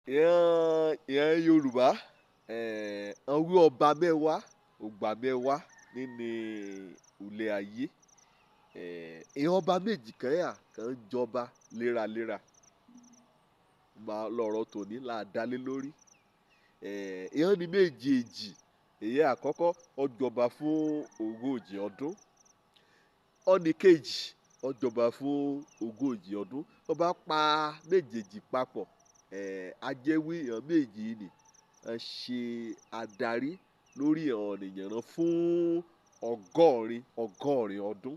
Ìran Yorùbá, wọ́n wí ọba mẹ́wàá, ògbà mẹ́wàá nínú ilé ayé. Ìran ọba méjì kan yà kàn ń jọba léraléra. Máa lọ̀rọ̀ tòní là dá lé lórí. Ìran ní méjèèjì, èyí àkọ́kọ́ ó jọba fún ogójì ọdún. Ọ̀nì kejì ó jọba fún ogójì ọdún. Tó bá pa méjèèjì papọ̀, a jẹ́ wí ìran méjì ni ń ṣe adarí lórí ọ̀nìyàn fún ọgọ́rin ọgọ́rin ọdún.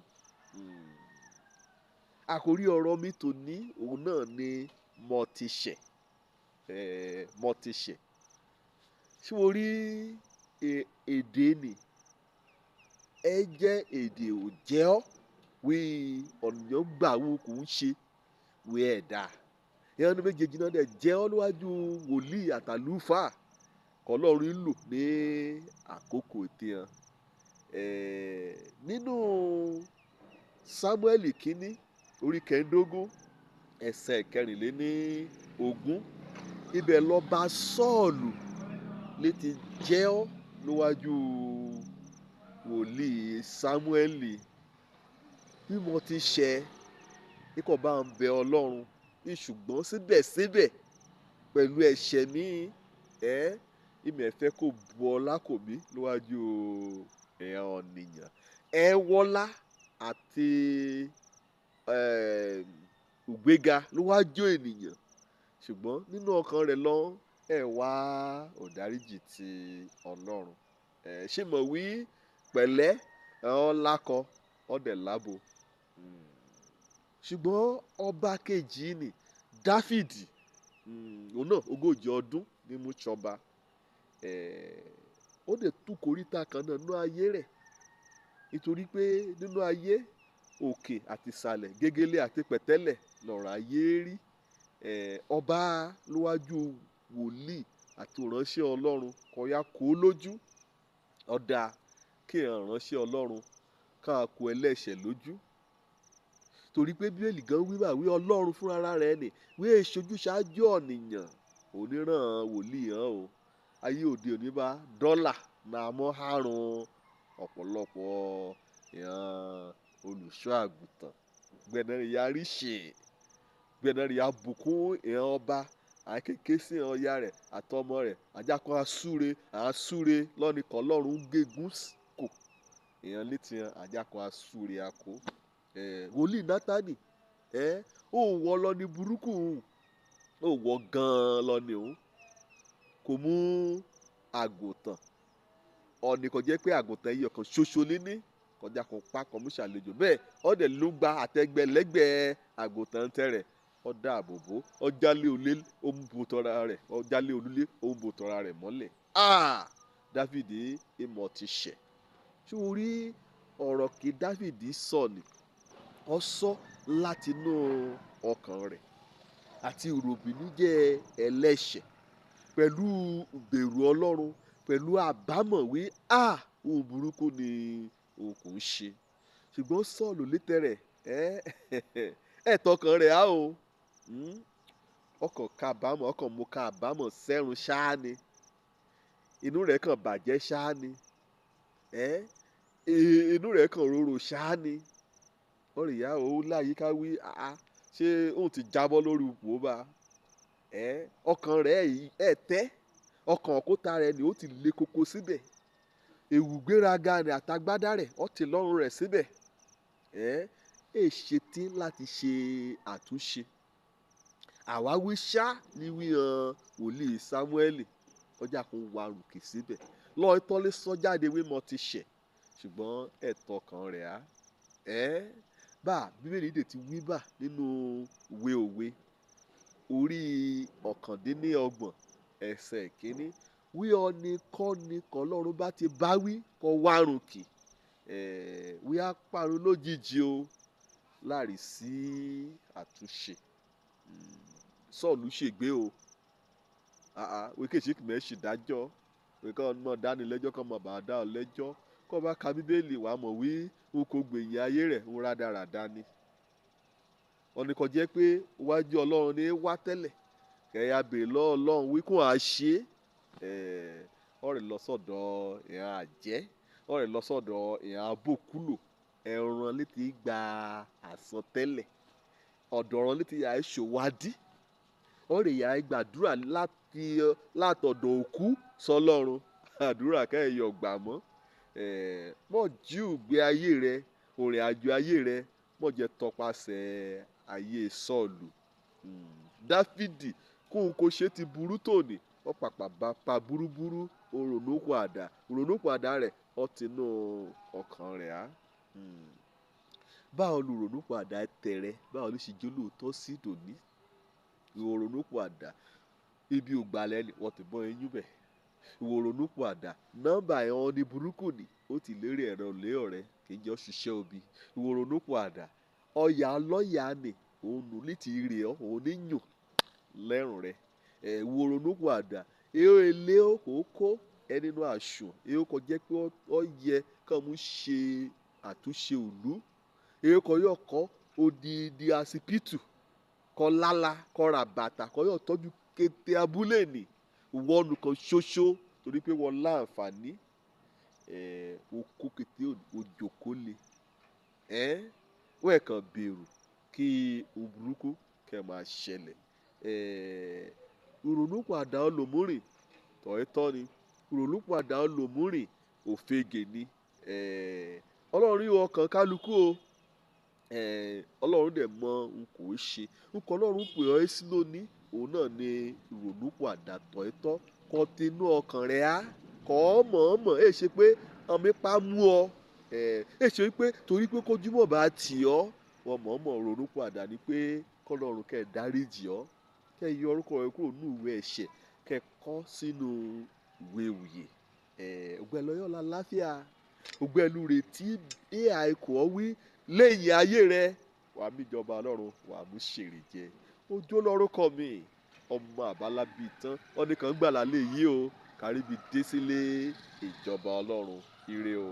Àkórí ọ̀rọ̀ mi tòní, òun náà ni mo ti ṣẹ̀, mo ti ṣẹ̀. Ṣé o rí èdè ni? Ẹ jẹ́ èdè ò jẹ́ ọ́, wí ọ̀nìyàn gbà wò kò ń ṣe, wí ẹ̀ dá. Ìran méjèèjì náà dẹ̀ jẹ́ ọ́ níwájú wòlíì àtàlúfà k'Ọlọ́run lò ní àkókò tí wọn. Nínú Sámúẹ́lì kínní orí kẹẹ̀ẹ́dógún ẹsẹ̀ kẹrìnléní ogún, ibẹ̀ lọba Sọ́ọ̀lù lè ti jẹ́ ọ́ níwájú wòlíì Sámúẹ́lì. Bí mo ti ṣẹ̀, bí kò bá ń bẹ Ọlọ́run, ṣùgbọ́n síbẹ̀síbẹ̀ pẹ̀lú ẹ̀ṣẹ̀ mi, èmi ẹ fẹ́ kó bu ọlá kò mí níwájú ìran ọ̀nìyàn. Ẹ wọlá àti, ìgbéga níwájú ènìyàn. Ṣùgbọ́n nínú ọkàn rẹ̀ lọ, ẹ wá ìdáríjì ti Ọlọ́run. Ṣé mo wí pẹ̀lẹ́, ọ lákọ, ọ dẹ̀ lábo. Ṣùgbọ́n ọba kejì ni Dafidi, òun náà ogójì ọdún ní mú ṣọba. Ó dẹ̀ tú koríta kan náà nínú ayé rẹ̀. Nítorí pé nínú ayé, òkè àti ìsàlẹ̀, gégélé àti pẹ̀tẹ́lẹ̀ lọ̀rọ̀ ayé rí. Ọba níwájú wòlíì àti ìránṣẹ́ Ọlọ́run kò ya kó lójú. Ó dá kí ìránṣẹ́ Ọlọ́run ká kó ẹlẹ́ṣẹ̀ lójú. Torí pé Bíbélì gan wí bá wí Ọlọ́run fún ara rẹ̀ ni, wí èṣojú ṣáájú ọ̀nìyàn, oníràn wòlíì hàn o. Ayé òde òní bá dọ́là náà mọ́ àrùn ọ̀pọ̀lọpọ̀ ìran olùṣọ́ àgùntàn. Gbẹ̀nẹ́rì ya rí ṣe, gbẹ̀nẹ́rì ya bùkún ìran ọba, àkékè sí ìran ọya rẹ̀ àtọmọ rẹ̀, àjàkọ asúre, àsúre lọ́nìí kan Ọlọ́run gégùn kò. Ìran létí hàn àjàkọ asúre ako. Wòlíì Nátánì, ó wọ lọ ní burúkú òun, ó wọ gan lọ ní òun. Kò mú àgùntàn. Ọ̀nì kan jẹ́ pé àgùntàn ẹyọ kan ṣoṣo léní, kọjá kan pa kan mú ṣàlejò. Bẹ́ẹ̀ ó dẹ̀ ló gba àtẹ́gbẹ́lẹ́gbẹ́ àgùntàn tẹ́rẹ̀. Ó dá àbòbó, ó jálé olé, ó ń bo tọra rẹ̀, ó jálé olúlé, ó ń bo tọra rẹ̀ mọ́lẹ̀. Ah! Dafidi ìmọ̀ ti ṣẹ̀. Ṣé o rí ọ̀rọ̀ kí Dafidi sọ ni? Ó sọ láti inú ọkàn rẹ̀ àti ìròbìnújẹ́ ẹlẹ́ṣẹ̀ pẹ̀lú ìbẹ̀rù Ọlọ́run, pẹ̀lú àbámọ̀ wí, ah! Ohun burúkú ni òun kò ń ṣe. Ṣùgbọ́n Sọ́ọ̀lù létẹ̀ rẹ̀, ẹ̀ tọkàn rẹ̀ á o. Ọkàn kábàámọ̀, ọkàn mú kábàámọ̀ sẹ́run ṣáá ni. Inú rẹ̀ kàn bàjẹ́ ṣáá ni. Inú rẹ̀ kàn rorò ṣáá ni. Ó rí ìyá òun láyìíká wí, àá, ṣé òun ti jábọ́ lórí ipò bá? Ọkàn rẹ̀ ẹ̀ tẹ́. Ọkàn òkúta rẹ̀ ni ó ti le koko síbẹ̀. Èwù gbéraga rẹ̀ àtàgbádá rẹ̀ ó ti lọ́rùn rẹ̀ síbẹ̀. Ẹ ṣe tí láti ṣe àtúnṣe. Àwáwí ṣá ní wí hàn wòlíì Sámúẹ́lì. Ọjà kan wà rùkì síbẹ̀. Lọ ìtọ́lé sọ jáde wí mo ti ṣẹ̀. Ṣùgbọ́n ẹ̀tọ́ kan rẹ̀ á. Bá Bíbélì dè ti wí bá nínú ìwé òwe orí ọ̀kàndínníọgbọ̀n ẹsẹ̀ kínní. Wí ọni kọ́ni k'Ọlọ́run bá ti bá wí kó wá rùkì. Wí á parun lójijì o láàrí sí àtúnṣe. Sọ́ọ̀lù ṣègbé o. Àá, wí kì í ṣe kì í ṣe ìdájọ́. Wí kí wọ́n mọ̀ dánilẹ́jọ́ kí wọ́n mọ̀ bá dá ọ lẹ́jọ́. Kó bá ka Bíbélì wá mọ̀ wí, ó kò gbèyìn ayé rẹ̀, ó rádaràda ni. Ọ̀nì kan jẹ́ pé iwájú Ọlọ́run ni wá tẹ́lẹ̀. Kẹ̀yà bèrè lọ́wọ́ Ọlọ́run wíkún àṣẹ ọ̀rẹ́ lọ sọ́dọ̀ ìhàn àjẹ́, ọ̀rẹ́ lọ sọ́dọ̀ ìhàn abókúlò ẹran létí gba àsọtẹ́lẹ̀, ọ̀dọ̀ ọ̀ràn létí yà ṣòwádìí, ọ̀rẹ́ yà gbàdúrà láti látọ̀dọ̀ òkú sọlọ́run. Àdúrà kẹ́yọ̀ gbà mọ́. Mọ̀ jíù gbé ayé rẹ, òrìn àjò ayé rẹ, mọ̀ jẹ́ tọpasẹ̀ ayé Sọ́ọ̀lù. Dáfídì kóun kò ṣe ti burú tòní, ó pàpà bá pa burúburú, ó ronúpìwàdà, ronúpìwàdà rẹ̀ ó tinú ọkàn rẹ̀ á. Báwo lo ronúpìwàdà tẹ̀rẹ? Báwo ló ṣe jẹ́ olóòótọ́ sí tòní? Ìwọ ronúpìwàdà, ibi ò gbalẹ̀ ni wọ́n ti bọ́ eyín bẹ̀. Ìwọ ronúpìwàdà, nọ́mbà ẹ̀ ní burúkú ni, ó ti lérí ẹ̀rọ lé ọ̀rẹ́ kì í jẹ́ ó ṣiṣẹ́ obi. Ìwọ ronúpìwàdà, ọ̀yà lọ́yà ni òun nù létí rè ọ́, òun ní yùn lẹ́rùn rẹ̀. Ìwọ ronúpìwàdà, èlé òkòókò ẹ nínú àṣùn, èyí kò jẹ́ pé ó yẹ kí wọ́n ṣe àtúnṣe ìlú. Èyí kò yọ kọ́ odidi asibítù, kọ́ lálá, kọ́ ra bàtà, kọ́ yọ tọ́jú kété abúlé ni. Ìwọ nìkan ṣoṣo torí pé wọ́n láǹfààní, okó kété òjòkó le. Wọ́n kàn bẹ̀rù kí ohun burúkú kẹ́ máa ṣẹlẹ̀. Ìrònúpìwàdà olòmúrìn tọ̀ẹ́tọ́ ni. Ìrònúpìwàdà olòmúrìn òfegè ni. Ọlọ́run rí ọkàn kálukú o. Ọlọ́run dẹ̀ mọ ohun kò ṣe. Nǹkan Ọlọ́run pè ọ́ sí lónìí, òun náà ni ìrònúpìwàdà tọ̀ẹ́tọ́. Kọ tinú ọkàn rẹ á, kọ́ mọ̀ọ́mọ̀. Èé ṣe pé ọmọ ipá mú ọ. Èé ṣe pé torí pé kójúmọ̀ bá tì ọ́, wọ́n mọ̀ọ́mọ̀ ronúpìwàdà ni pé kọ́lọ́run kẹ́ dáríjì ọ́, kẹ́ yọ orúkọ rẹ kúrò nínú ìwé ẹ̀ṣẹ̀, kẹ́ kọ sínú ìwé ìwòye. Ògbẹ́ni ọlọ́yọ̀ láfíà, ògbẹ́ni retí AI kò ọ́ wí lẹ́yìn ayé rẹ, wàá mí ìjọba Ọlọ́run, wàá mú ṣèrè jẹ. Ojú lórúkọ mi, ọmọ àbálábí tán, wọ́n ní kàn gbàlà lè yí o, kárí bí dé sílé ìjọba Ọlọ́run. Ire o.